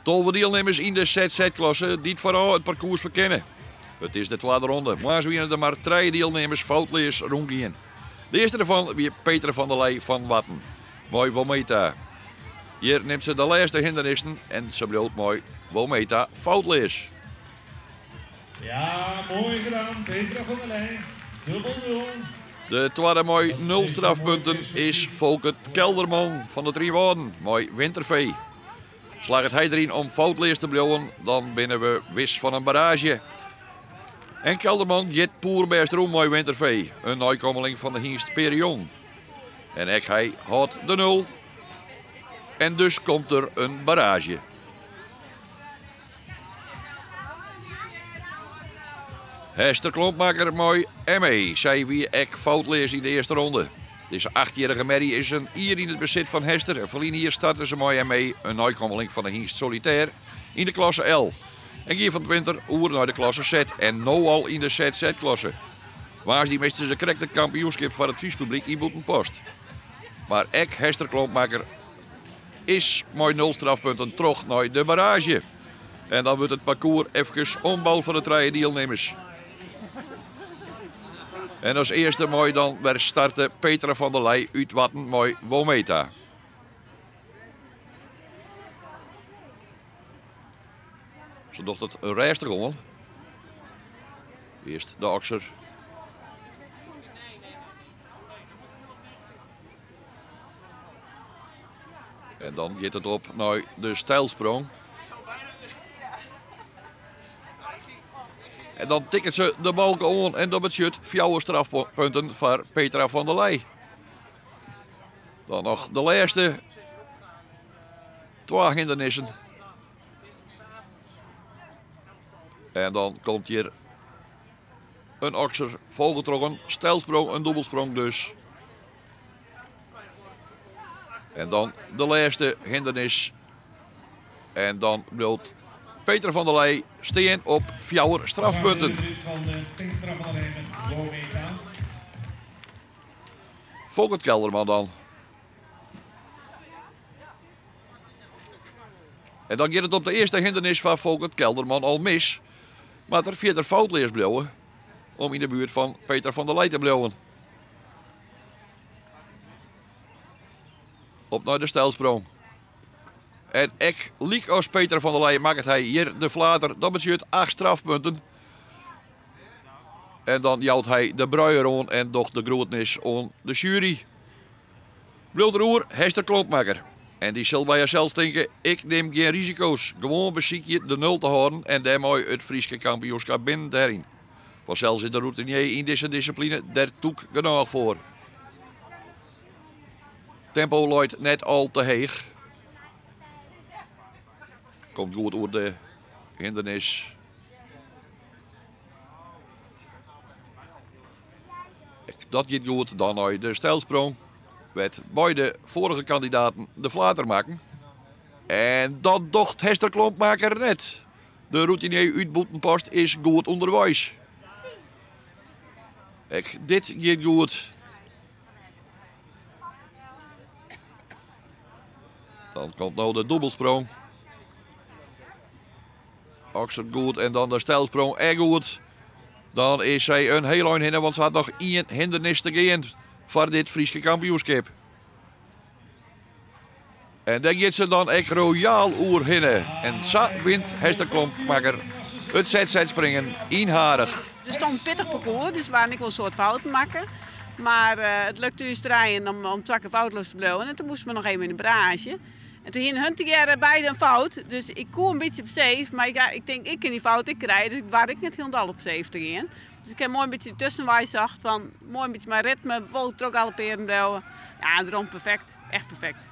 12 dielnimmers yn de ZZ-klasse dy't foarôf it parkoers ferkenne. It is de twadde ronde. Moarns wiene der mar trije dielnimmers foutleas rûngien. De earste derfan wie Petra van der Leij fan Warten mei Wometa. Hjir nimt se de lêste hindernissen en se bliuwt mei Wometa foutleas. Ja, moai gedaan Petra van der Leij. Dubbel nul. De twadde mei nul strafpunten is Folkert Kelderman fan de Trynwâlden mei Winterfee. Slagget hy deryn om foutleas te bliuwen, dan binne we wis fan in barraazje. En Kelderman giet poerbêst rûn mei Winterfee, in neikommeling fan de hynst Perion. En ek hy hâldt de nul. En dus komt der in barraazje. Hester Klompmaker mei ME. Sy wie ek foutleas yn de earste ronde. Dizze achtjierrige merrie is in jier yn it besit fan Hester en ferline jier starte se mei ME, in neikommeling fan de hynst Solitaire, yn de klasse L. En gie fan 't winter oer nei de klasse Z en no al yn de ZZ-klasse. Woansdei miste se krekt it kampioenskip foar it thúspublyk yn Bûtenpost. Mar ek Hester Klompmaker is mei nul strafpunten troch nei de barraazje. En dan wurdt it parkoers efkes omboud foar de trije dielnimmers. En as earste mei dan wer starte Petra van der Leij út Warten mei Wometa. Se docht it rêstich oan. Earst de okser. En dan giet it op nei de steilsprong. En dan tikket se de balke oan en dat betsjut fjouwer strafpunten foar Petra van der Leij. Dan noch de lêste twa hindernissen. En dan komt hjir in okser folge troch in steilsprong, in dûbelsprong dus. En dan de lêste hindernis. En dan bliuwt Petra van der Leij stean op fjouwer strafpunten. Folkert Kelderman dan. En dan giet it op de earste hindernis foar Folkert Kelderman al mis. Moat er fierder foutleas bliuwe om yn de buert fan Petra van der Leij te bliuwen. Op nei de steilsprong. En ek lykas Petra van der Leij makket hy hjir de flater. Dat betsjut 8 strafpunten. En dan jout hy de bruier oan en docht de groetnis oan de sjuery. Bliuwt der oer Hester Klompmaker. En dy sil by harsels tinke, ik nim gjin risiko's. Gewoan besykje de nul te hâlden en dêrmei it Fryske kampioenskap binnen te heljen. Fansels is de routinier yn dizze dissipline der tûk genôch foar. Tempo leit net al te heech. Komt goed oer de hindernis. Ek dat giet goed. Dan nei de steilsprong. Wêr't beide foarige kandidaten de flater makken. En dat docht Hester Klompmaker net. De routinier út Bûtenpost is goed ûnderweis. Ek dit giet goed. Dan komt no de dûbelsprong. Okser goed en dan de steilsprong ek goed. Dan is sy in hiel ein hinne, want se hat noch ien hindernis te gean foar dit Fryske kampioenskip. En dêr giet se dan ek royaal oerhinne. En sa wint Hester Klompmaker it ZZ-springen yn Harich. Der stond in pittich parkoers, dus waarden ek wol in soad fouten makke. Mar it lukte ús trijen om twa kear foutloos te bliuwen. En toen moasten we noch even yn de barraazje. En toen hiene hun tegearre beide in fout. Dus ik koe in bytsje op safe, mar ik, ik tink ik kin dy fout ek krije. Dus ik doar ek net hielendal op safe te gean. Dus ik ha moai in bytsje tuskenwei socht fan moai in bytsje mei ritme, wol trochgaloppearen bliuwe. Ja, en derom perfekt, echt perfekt.